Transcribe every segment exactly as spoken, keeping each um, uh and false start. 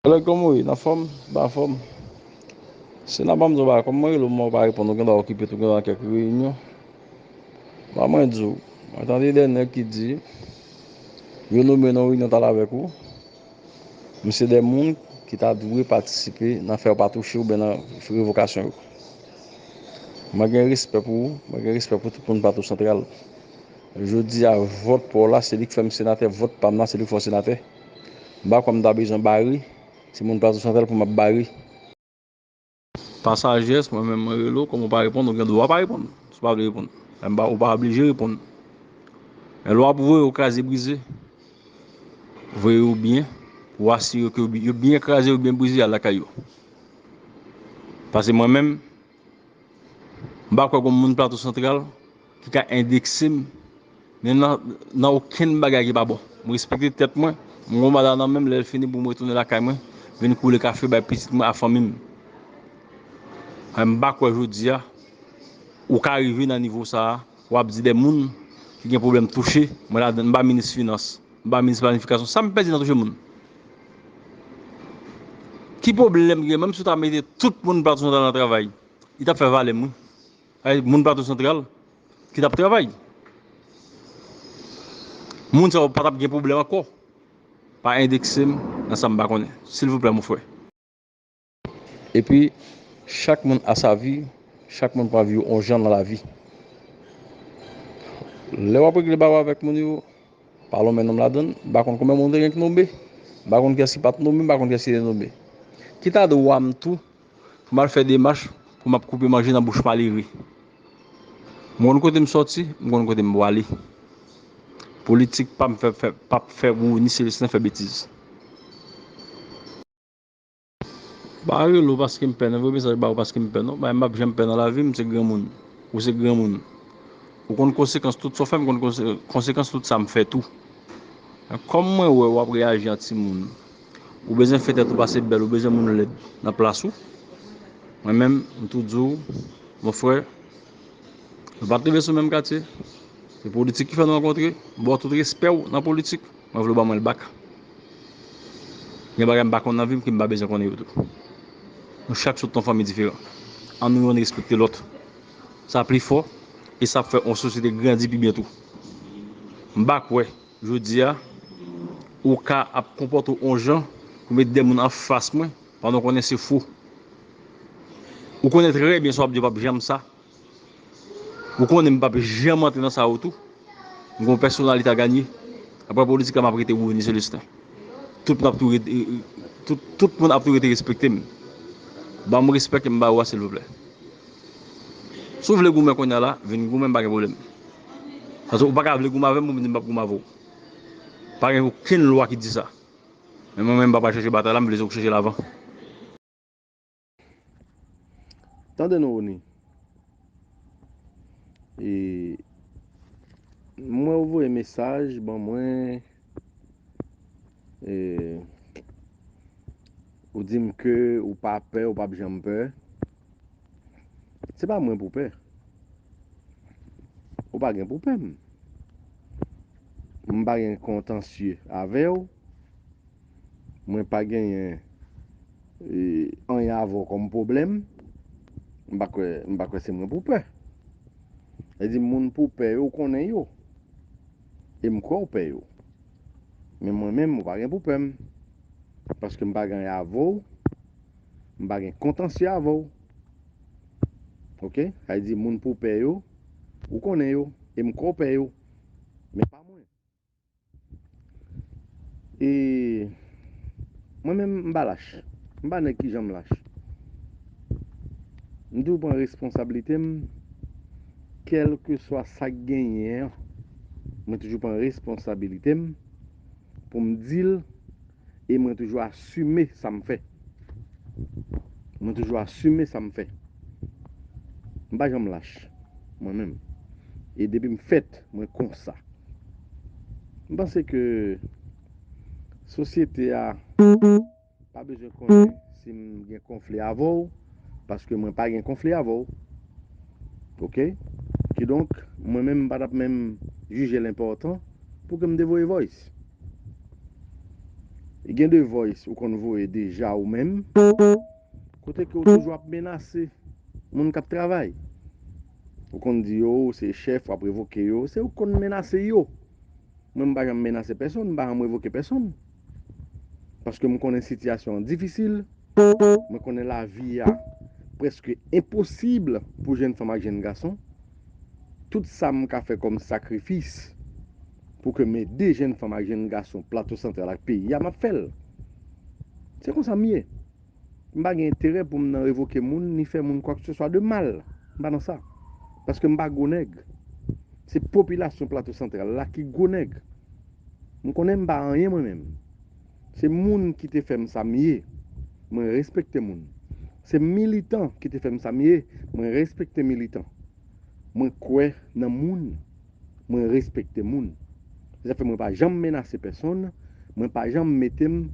Kòlèg, kòman w ye? Nan fòm? Ba fòm. Se nan ban m di w ba, kòm mwen rele w, mwen pa reponn, ou gen dwa okipe tou, gen dwa nan kèk reyinyon. Ba mwen di w, mwen tande dè nèg ki di yo nonmen nan yon reyinyon t al avèk ou. Misye dè moun ki ta dwe patisipe nan fè yo pa touche oubyen nan revokasyon yo. Mwen gen respè pou ou, mwen gen respè pou tout moun Plato Santral. Jodi a, vòt pa w la, se li k fè m senatè, vòt pa m nan, se li k fè w senatè. M pa kwè m ta bezwen bare, se moun Plato Santral pou m ap bare. Pa sajès, mwen menm mwen rele w, kòm ou pa reponn, ou gen dwa pa reponn. Si w pa vle reponn. Men m pa, ou pa oblije reponn. Men lè w ap voye yo kraze brize, voye yo byen, pou w asire ke yo bi-, yo byen kraze, yo byen brize, al lakay yo. Paske mwen menm, m pa kwè gon moun Plato Santral ki ka endekse m, men nan, nan okenn bagay ki pa bon. M respekte tèt mwen, m gon mandat nan men m, lè l fini pou m retounen lakay mwen, vin koule kafe bay pitit mwen ak fanmi m. Men m pa kwè jodi a, ou ka rive nan nivo sa a, w ap di dè moun ki gen pwoblèm touche, mwen ladann, m pa minis finans, m pa minis planifikasyon, sa m pèdi nan touche moun? Ki pwoblèm gen, menm si w ta mete tout moun Plato Santral nan travay, li t ap fè valè m, wi. Ay, moun Plato Santral ki t ap travay. Moun sa yo pa t ap gen pwoblèm ankò. Pa endekse m nan sa m pa konnen. Silvouplè, mon frè. Epi, chak moun a sa vi, chak moun pran vi yon jan nan lavi. Lè w ap regle bagay avèk moun yo, pa lonmen non m ladann, m pa konn konbyen moun te gen k nonmen, m pa konn kiyès ki pa t nonmen, m pa konn kiyès ki te nonmen. Ki ta dwa m tou, pou m al fè demach pou m ap koupe manje nan bouch malere. M konn kote m sòti, m konn kote m prale. Politik pa m fè, fè, p ap fè Rony Celestin fè betiz. Pa rele w paske m pè non, voye mesaj ba ou paske m pè non. Bagay m p ap janm pè nan lavi m, m se granmoun. Ou se granmoun. Ou konn konsekans tout sa w fè, m konn konse-, konsekans tout sa m fè tou. Kòm mwen wè w ap reyaji an timoun, ou bezwen fè tèt ou pase bèl, ou bezwen moun lèd nan plas ou. Mwen menm, m tou di w, mon frè, nou pa t leve sou menm katye. Se politik ki fè nou rankontre. M ba w tout respè w nan politik. Mwen vle w ban mwen l bak. Gen bagay m pa konn nan vi m ke m pa bezwen konnen yo tou. Nou chak sot nan fanmi diferan. Ann nou yonn respekte lòt. Sa pli fò e sa ap fè yon sosyete grandi pi byen tou. M pa kwè, jodi a, ou ka ap konpòte w yon jan pou met de moun anfas mwen pandan w konnen se fo. Ou konnen trè byen sa w ap di yo p ap janm sa. Ou konnen m p ap janm antre nan sa yo tou. M gon pèsonalite a ganye. Apre politik la, m ap rete Rony Celestin. Tout moun ap tou rete, tout, tout moun ap tou rete respekte m. Ban m respè ke m ba ou a, silvouplè. Si w vle goumen kounye a la, vin goumen, m pa gen pwoblèm. Paske ou pa ka vle goumen avè m pou m di m p ap goumen avè w. Pa gen okenn lwa ki di sa. Men mwen menm, m pa pral chèche batay la, m vle se ou k chèche l avan. Tande non, Rony. E, mwen, ou voye mesaj ban mwen, e, ou di m ke ou pa pè, ou p ap janm pè. Se pa mwen pou pè. Ou pa gen pou pè m. M pa gen kontansye avè w. Mwen pa genyen, e, anyen avè w kòm pwoblèm. M pa kwè, m pa kwè se mwen pou pè. Sa di moun pou pè yo, ou konnen yo. E m kwè w pè yo. Men mwen menm, ou pa gen pou pè m. Paske m pa gen anyen avè w. M pa gen kontansye avè w. Oke? Sa di moun pou pè yo, ou konnen yo. E m kwè w pè yo. Men pa mwen. E mwen menm, m pa lach. M pa nèg ki janm lach. M toujou pran responsablite m, kèlkeswa sa k genyen an. Mwen toujou pran responsablite m pou m di l, e mwen toujou asime sa m fè. Mwen toujou asime sa m fè. M pa janm lach, mwen menm. E depi m fèt, mwen konsa. M panse ke sosyete a pa bezwen konnen si m gen konfli avè w, paske mwen pa gen konfli avè w. Oke? Kidonk, mwen menm, m pa t ap menm jije l enpòtan pou ke m te voye voice. Gen de voice ou konn voye deja ou menm, kote ke ou toujou ap menase moun k ap travay. Ou konn di yo, ou se chèf, w ap revoke yo. Se ou k konn menase yo. Mwen, m pa janm menase pèsonn, m pa janm revoke pèsonn. Paske m konnen sitiyasyon an difisil. Mwen konnen lavi a prèske enposib pou jèn fanm ak jèn gason. Tout sa m ka fè kòm sakrifis pou ke m ede jèn fanm ak jèn gason Plato Santral ak peyi a, m ap fè l. Se konsa m ye. M pa gen enterè pou m nan revoke moun, ni fè moun kwakseswa de mal. M pa nan sa. Paske m pa gwo nèg. Se popilasyon Plato Santral la ki gwo nèg. M konnen m pa anyen mwen menm. Se moun ki te fè m sa m ye. Mwen respekte moun. Se militan ki te fè m sa m ye. Mwen respekte militan. Mwen kwè nan moun. Mwen respekte moun. Se sa fè mwen pa janm menase pèsonn. Mwen pa janm mete m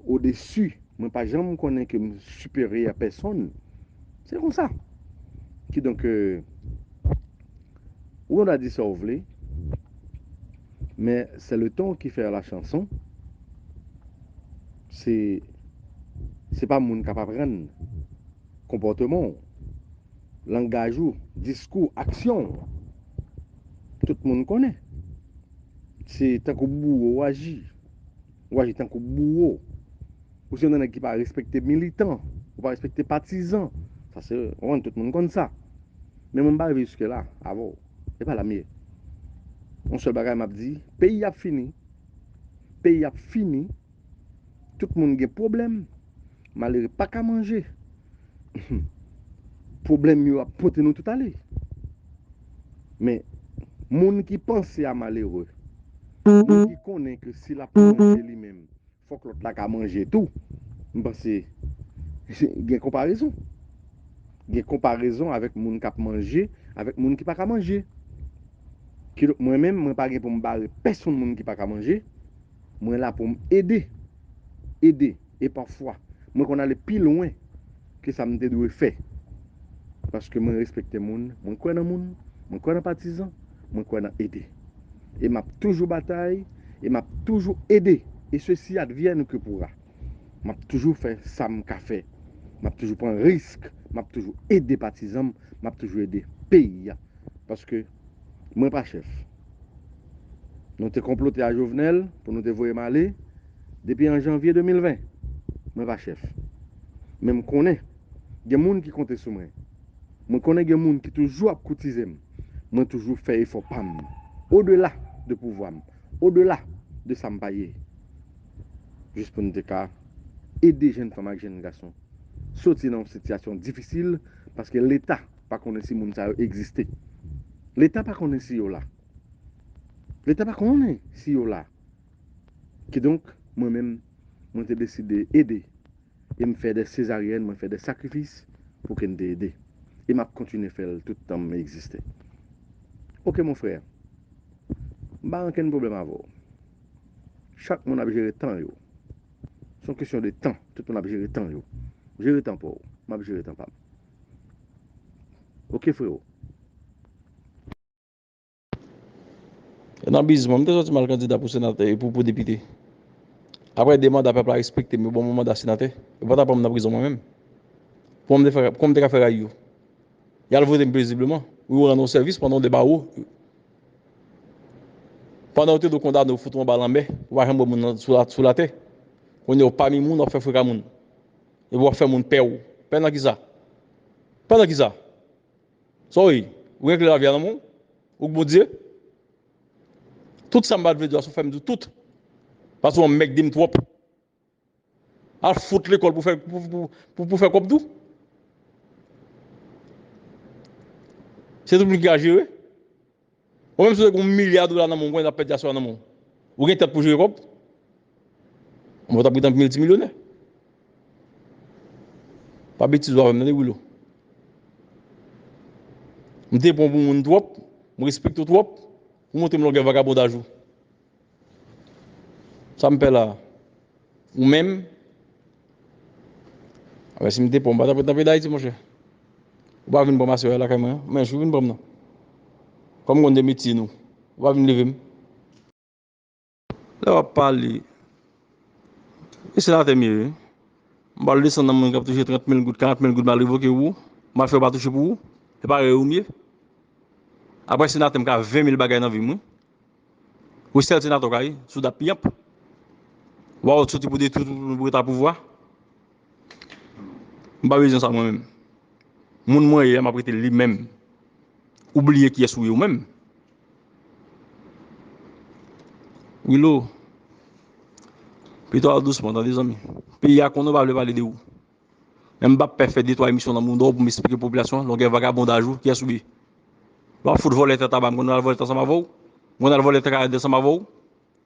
odesi. Mwen pa janm konnen ke m siperyè a pèsonn. Se konsa. Kidonk, euh, ou gen dwa di sa w vle, men c'est le ton qui fait la chanson. Se, se pa moun k ap aprann konpòteman w, langaj ou, diskou, aksyon w. Tout moun konnen. Se tankou bouwo w aji. Ou aji tankou bouwo. Ou se yon nèg ki pa respekte militan. Ou pa respekte patizan. Sa se, ou konprann, tout moun konn sa. Men mwen m pa rive jiske la avè w. E pa la m ye. Yon sèl bagay m ap di, peyi ap fini. Peyi ap fini. Tout moun gen pwoblèm. Malere pa ka manje. Pwoblèm yo ap pote nou tout ale. Men, moun ki panse a malere, moun ki konnen ke si l ap manje li menm, fòk lòt la ka manje tou, m panse gen konparezon. Gen konparezon avèk moun k ap manje, avèk moun ki pa ka manje. Kidonk, mwen menm, mwen pa gen pou m bare pèsonn moun ki pa ka manje. Mwen la pou m ede. Ede. E pafwa, mwen konn ale pi lwen ke sa m te dwe fè. Paske mwen respekte moun, mwen kwè nan moun, mwen kwè nan patizan, mwen kwè nan ede. E m ap toujou batay, e m ap toujou ede. Et ceci advienne que pourra. M ap toujou fè sa m ka fè. M ap toujou pran risk, m ap toujou ede patizan m, m ap toujou ede peyi a. Paske mwen pa chèf. Nou te konplote a Jovenel pou nou te voye m ale depi an janvye de mil ven. Mwen pa chèf. Men m konnen gen moun ki konte sou mwen. Mwen konnen gen moun ki toujou ap koutize m. Mwen toujou fè efò pa m. Odela de pouvwa m. Odela de sa m pa ye. Jis pou n te ka ede jèn fanm ak jèn gason soti nan yon sitiyasyon difisil, paske Leta pa konnen si moun sa yo egziste. Leta pa konnen si yo la. Leta pa konnen si yo la. Kidonk, mwen menm, mwen te deside ede. E m fè de sezaryèn, mwen fè de sakrifis pou ke n te ede. E m ap kontinye fè l tout tan m egziste. Oke, mon frè. M pa gen okenn pwoblèm avè w. Chak moun ap jere tan yo. Se yon kesyon de tan. Tout moun ap jere tan yo. Jere tan pa w. M ap jere tan pa m. Oke, freo. E nan bizman, m te sòti m al kandida pou senatè e pou, pou depite. Apre de manda pèp la respekte m, yo ban m yon manda senatè. Yo pa ta pran m nan prizon mwen menm. Kòman m te fè, kòman m te ka fè rayi yo? Y al vote m pezibleman. Wi, yo rann ou sèvis pandan w debawo. Pandan yo te dwe kondane w, fout ou anba lanmè, ou pa janm wè moun nan sou la, sou latè. Kounye a w pami moun, w ap fè freka moun. Epi w ap fè moun pè w. Pè nan kisa? Pè nan kisa? Sa w ye? Ou gen kle lavi a nan men w? Ou k Bondye? Tout sa m pa t vle di w a, si w fè m di w tout. Paske w anmègde m twòp. Al fout lekòl pou fè, pou, pou, pou, pou fè kòb tou. Se tout moun ki ka jere. Ou menm si w te gen yon milya dola nan men w, ou konnen w ap pèdi aswè a nan men w. Ou gen tèt pou jere kòb? Mwen t ap gentan miltimilyonè. Pa betize w avè m tande, Wilo. M te pran w pou moun twòp, m respekte w twòp, pou w montre m longè vagabondaj ou. Sa m pè la? Ou menm? Anben, si m te pran w, m pa t ap ret nan peyi Dayiti, monchè. Ou pa vin pran m aswè a lakay mwen an. Men jou vin pran m nan. Kòm m konn de metye nou. Ou pa vin leve m. Lè w ap pale, Se senatè m ye wi. M pral desann nan moun k ap touche trant mil goud, karant mil goud, m al revoke pou ou. M al fè yo pa touche pou ou. Se parèy ou m ye. Apre senatè m ka ven mil bagay nan vi m wi. Wi, sèl senatè w ka ye, sou dat piyanp. W a soti pou detwi tout moun pou rete a pouvwa. M pa bezwen sa mwen menm. Moun mwen ye a, m ap rete li menm. Ou bliye kiyès ou ye ou menm. Wilo, pito al dousman, tande zanmi. Peyi a konnen w pa vle pale de ou. Men m p ap pè fè de twa emisyon nan mouda w pou m esplike popilasyon an longè vagabondaj ou, kiyès ou ye. W ap fout vòlè tè taba, m konn al vòlè tè ansanm avè w. M konn al vòlè tè Kanada ansanm avè w.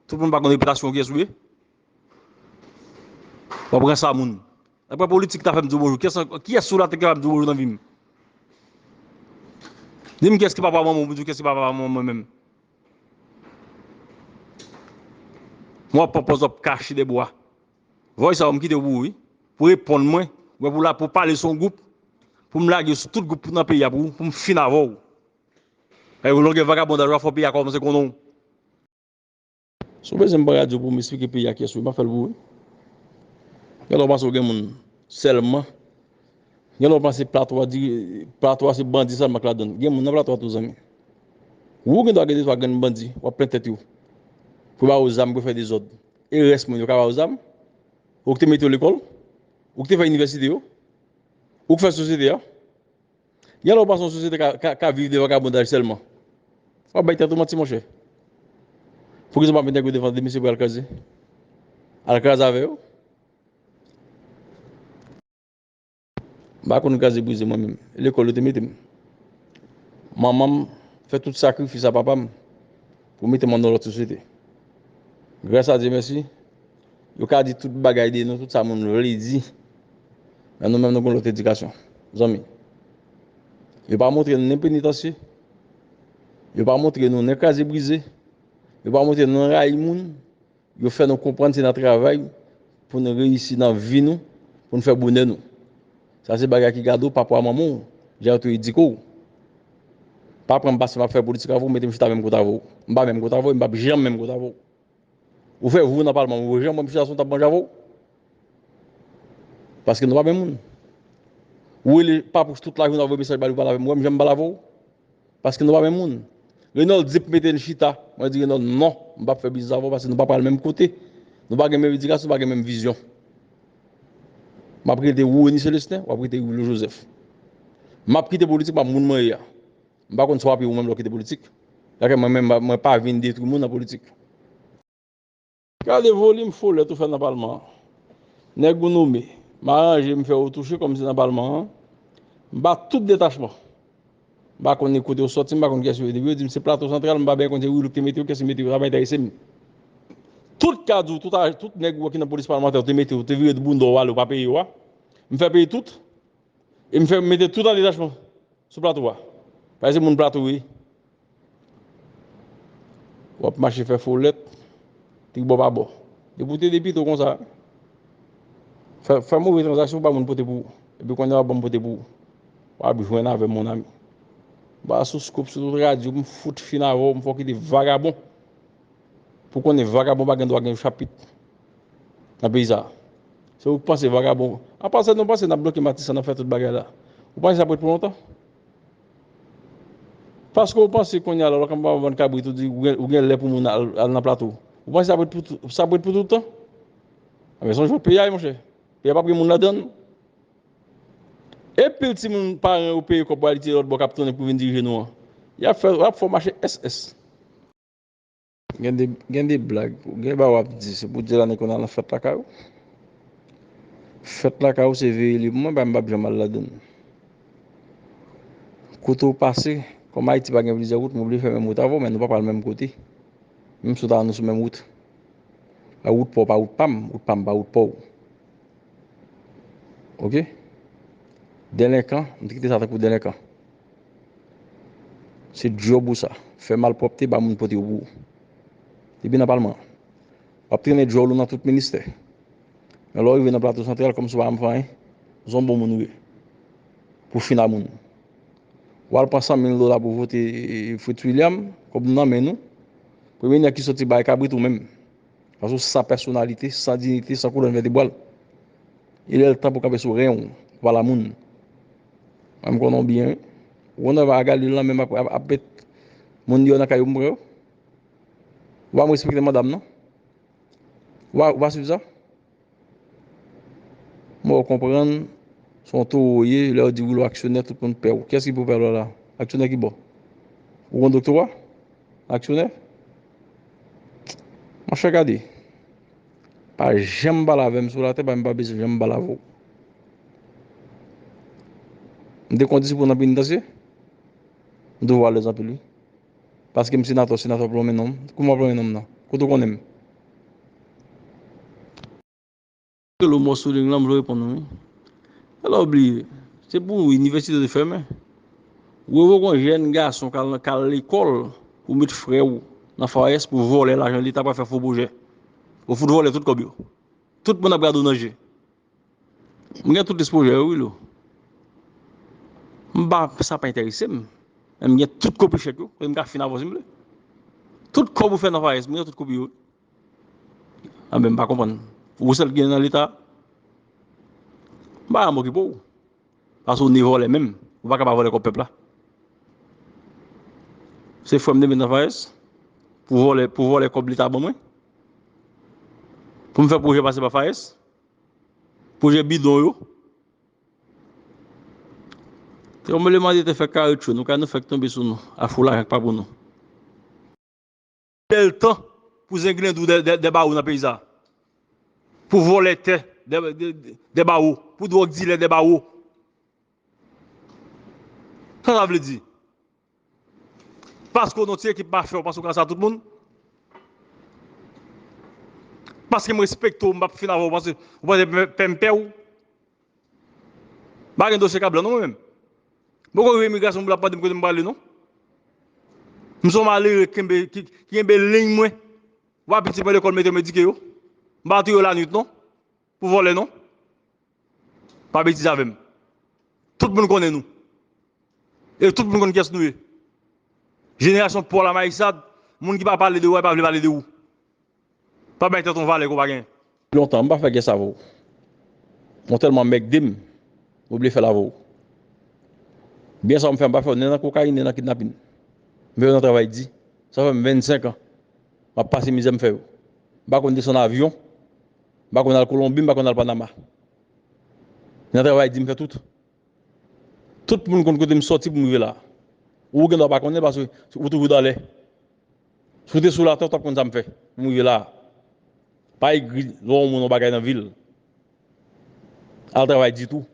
Tout moun pa konn repitasyon w, kiyès ou ye. W ap ranse a moun. Apre politik ta fè m di w bonjou. Kiyès, kiyès sou latè ki kapab di w bonjou nan vi m? Di m kiyès ki papa manman w, m di w kiyès ki papa manman mwen menm. Mwen ap pran pòz w ap kache dèbwa. Vòy sa yo m kite w pou ou wi. Pou reponn mwen, mwen pou la pou pale sou yon gwoup, pou m lage sou tout gwoup nan peyi a pou ou, pou m fin avè w. Kay ou longè vagabondaj w ap fè peyi a kòmanse konnen w. Si w bezwen m pran radyo pou m esplike peyi a kiyès ou ye, m ap fè l pou ou wi. Gen lè w panse w gen moun sèlman. Gen lè w panse plato a di, plato a se bandi sèlman k ladann. Gen moun nan plato a tou zanmi. Ou gen dwa gen de twa grenn bandi, w ap plen tèt yo. Pou ba yo zam, pou fè dezòd. E rès moun yo ka ba yo zam? Ou k te mete yo lekòl? Ou k te fè inivèsite yo? Ou k fè sosyete a? Gen lè w panse yon sosyete ka, ka, ka viv de vagabondaj sèlman. W ap bay tèt ou manti, monchè. Poukisa w pa met nèg yo devan de mesye pou al kraze? Al kraze avè yo? M pa konn kraze brize mwen menm. Lekòl yo te mete m. Manman m fè tout sakrifis a papa m pou mete m nan yon lòt sosyete. Gras a Dye mèsi, yo ka di tout bagay de nou, tout sa moun vle di. Men nou menm nou gen lòt edikasyon, zanmi. Yo pa montre nou nen penitansye. Yo pa montre nou nen kraze brize. Yo pa montre nou nen rayi moun. Yo fè nou konprann se nan travay pou nou reyisi nan vi nou, pou nou fè bonè nou. Sa se bagay ki gade w, papa w, manman w, jan yo te edike w. Pa pran m pase m ap fè politik avè w, mete m chita menm kote avè w. M pa menm kote avè w, m p ap janm menm kote avè w. Ou fè vou nan palman, ou janm wè m chita sou yon tab manje avè w? Paske nou pa menm moun. Ou rele papouch tout lajounen, ap voye mesaj ba li, ou pale avè m, ou wè m janm pale avè w? Paske nou pa menm moun. Renold di pou mete n chita. Mwen di Renold, non, m p ap fè biznis avè w paske nou pa pral menm kote. Nou pa gen menm edikasyon, nou pa gen menm vizyon. M ap rete Rony Celestin, w ap rete Wilou Joseph. M ap kite politik, m ap moun mwen ye a. M pa konn sa w ap ye ou menm lè w kite politik. Dakè, mwen menm, mwen pa vin detwi moun nan politik. Gade volim folèt ou fè nan palman an. Nèg ou nome, m aranje m fè ou touche kòmsi nan palman an. M ba tout detachman. M pa konn kote yo sòti, m pa konn kiyès yo ye. Depi yo di m se Plato Santral, m pa byen konn se Wilou ki te mete yo, kiyès ki mete yo, sa pa enterese m. Tout ka di w, tout, a- tout nèg ou wè ki nan polis palmantè, ou te mete yo, ou te vire bounda w ale, ou pa peye yo a. M fè peye tout. E m fè mete tout an detachman sou Plato a. Paske se moun Plato wi. W ap mache fè folèt, tribò pa bò. Depi w te depite w konsa, fè, fè move tranzaksyon, w pa moun pote pou ou. Epi kounye a w ap ban m pote pou ou. W ap jwenn avè m, mon ami. M pa sou Scoop, sou tout radyo, m fout fin avè w, m fè w kite vagabon. Pou konnen vagabon pa gen dwa gen chapit nan peyi sa a. Se ou k panse vagabon. Apa sa nou panse n ap bloke Matisan, n ap fè tout bagay la. Ou panse sa ap ret pou lontan? Paske ou panse kounye a la, lè w ap vann kabrit, ou di ou gen, ou gen lè pou moun al, al nan Plato. Ou panse sa ap ret pou tout, sa ap ret pou tout tan? Anben, sonje w, peyi a ye, monchè. Peyi a p ap gen moun ladan l. E pil timoun paran yo peye kòb pou al etidye lòt bò k ap tounen pou vin dirije nou an. Y ap fè, y ap fè w mache S S. Gen de, gen de blag, gen bagay w ap di, se pou di la nèg konn al nan fèt lakay ou. Fèt lakay ou se veye li pou mwen, pa m p ap janm al ladan l. Kote w pase, kòm Ayiti pa gen plizyè wout, m oblije fè menm wout avè w, men nou pa pral menm kote. Menm si w ta wè nou sou menm wout. A wout pa w pa wout pa m, wout pa m pa wout pa w. Oke? Delenkan, m te kite sa tankou delenkan. Se djòb ou sa. Fè malpwòpte, ba moun pote yo pou ou. Depi nan palman an. W ap trennen djòl ou nan tout ministè. Men lè w rive nan Plato Santral, kòmsi w pa janm fè anyen, se yon bon moun ou ye. Pou fin a moun. W al pran san mil dola pou vote Fritz William, kòb nou nan men nou. Premye nèg ki soti bay kabrit ou menm. Paske w san pèsonalite, san diyite, san kolòn vètebral. E lè l tan pou kanpe sou ren w, ou pa la moun. Mwen, m konnen w byen, wi. Ou konnen w pa Galil lan menm ap, ap, ap met moun deyò nan kay yo pou m pran yo. Ou pa respekte manda m, non. Ou pa, ou pa swiv sa? Mwen, ou konprann, se yon towo w ye, lè yo di w ou aksyonè, tout moun pè w. Kiyès ki pou pè w la? Aksyonè ki bò? Ou gon doktora? Aksyonè? Monchè, gade. Pa janm pale avè m sou latè, pa m pa bezwen janm pale avè w. M te kondisip pou nan penitansye. M te vwa alèz anpil, wi. Paske m senatè, senatè w ap lonmen non m. Kouman w ap lonmen non m nan? Kote w konnen m? Lo mò sou liy lan, m vle reponn ou, wi. Alò, bliye, se pou inivèsite te fèmen. Ou revoke yon jèn gason k al, k al lekòl pou met frè w nan FAES pou vòlè lajan leta, pral fè fo pwojè. Ou fout vòlè tout kòb yo. Tout moun ap gade w nan je. M gen tout lis pwojè yo, wi, Lo. M pa, sa pa enterese m. Men m gen tout kopi chèk yo, kote m ka fin avè w si m vle. Tout kòb ou fè nan FAES, m gen tout kopi yo. Anben, m pa konprann. Ou sèl ki gen nan leta? M pa janm okipe w. Paske w ne vòlè menm. Ou pa ka pa vòlè kòb pèp la. Se frè m te met nan FAES pou vòlè, pou vòlè kòb leta ban mwen. Pou m fè pwojè pase pa FAES. Pwojè bidon yo. Tranblemanntè te fè kawoutchou nou, kay nou fèk tonbe sou nou, afou lajan k pa pou nou. Bèl tan pou zenglendo dè, dè, dè bawo nan peyi sa. Pou vòlè tè dè, dè, dè, dè bawo, pou dwòg dilè dè bawo. Sa sa vle di? Paske w nan ti ekip mafya, w panse w ka sa tout moun? Paske m respekte w, m p ap fin avè w, w panse, w panse pè, pè m pè w? M pa gen dosye ka blan non mwen menm. M poko rive imigrasyon pou l ap mande m kote m prale non. M se yon malere ki kenbe, ki, ki kenbe liy mwen. W a piti mwen lekòl mete m edike yo. M pa touye yo lanwit non. Pou vòlè non. Pa betize avè m. Tout moun konnen nou. E tout moun konn kiyès nou ye. Jenerasyon pò la mayisad, moun ki pa pale de ou a, pa vle pale de ou. Pa bay tèt ou valè ke w pa genyen. Lontan, m pa fè gès avè w. Mwen tèlman mèg de m, mwen bliye fè l avè w. Byen sa w m fè, m pa fè w nen nan kokayin, nen nan kidnapin. M fè yo nan travay di. Sa fè m vennsenk an. M ap pase mizè m fè yo. M pa konn desann avyon. M pa konn al Kolonbi, m pa konn al Panama. Nan travay di m fè tout. Tout moun konn kote m sòti pou m rive la. Ou gen dwa pa konnen paske ou toujou dan lè. Si w te sou latè, w t ap konn sa m fè pou m rive la. Pa egri lè w wè yon moun yon bagay nan vi l. Al travay di tou.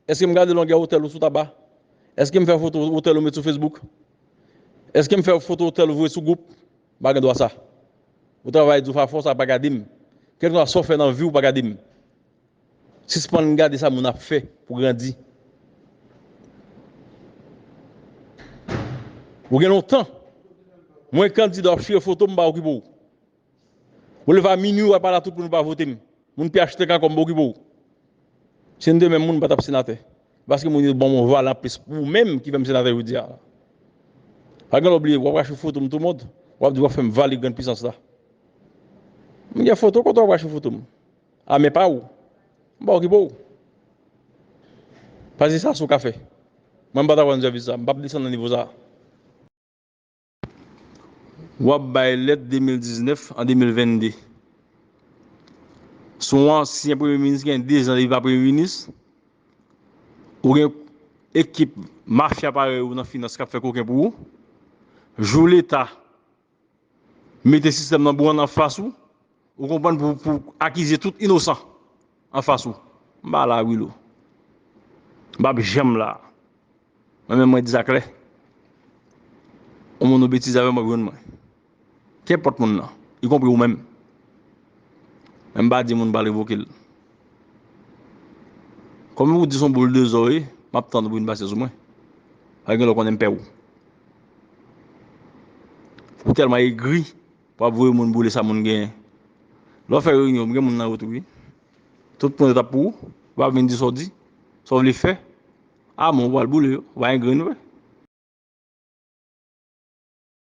Èske m gade longè otèl ou sou taba? Èske m fè foto otèl ou met sou Facebook? Èske m fè foto otèl ou voye sou gwoup? M pa gen dwa sa. Ou travay di w fè afè w, sa pa gade m. Kèlkeswa sa w fè nan vi w, pa gade m. Sispann gade sa moun ap fè pou grandi. Ou gen lontan. Mwen kandida, w ap chire foto m, m pa okipe w. Ou leve a minui, w al pale a tout moun pou pa vote m. Moun P H T K kòm m pa okipe w. Si n te menm moun, m pa t ap senatè. Paske moun yo ban m yon valè anplis pou ou menm ki fè m senatè jodi a. Pa gen lè w bliye, w ap rache foto m tou mond, w ap di w ap fè m vale grann pisans la. M gen foto, kote w ap rache foto m? A men pa w. M pa okipe w. Paske sa sou ka fè. Mwen m pa t ap rann sèvis sa. M p ap desann nan nivo sa. W ap bay lèt de mil diznèf an de mil vennde. Se yon ansyen premye minis ki gen de zan depi pa premye minis. Ou gen ekip mafya parèy ou nan finans k ap fè koken pou ou. Jou leta mete sistèm nan bouyon anfas ou, ou konprann, pou, pou akize tout inosan anfas ou. M pa la, Wilo. M p ap janm la. Mwen menm, mwen di sa klè. Yon moun ou betize avè m, w ap jwenn mwen. Kenpòt moun nan, ikonpri ou menm. Men m pa di moun pral revoke l. Kòm ou di se yon bouldozè w ye, m ap tann ou pou vin pase sou mwen. Pa gen lè w konnen m pè w. Ou tèlman egri, w ap voye moun boule sa moun genyen. Lè w fè reyinyon, gen moun nan wout ou, wi. Tout moun yo t ap pou ou, w ap vin di sa w di, sa w vle fè. A men, ou pral boule yo, ou pa gen grenn vre.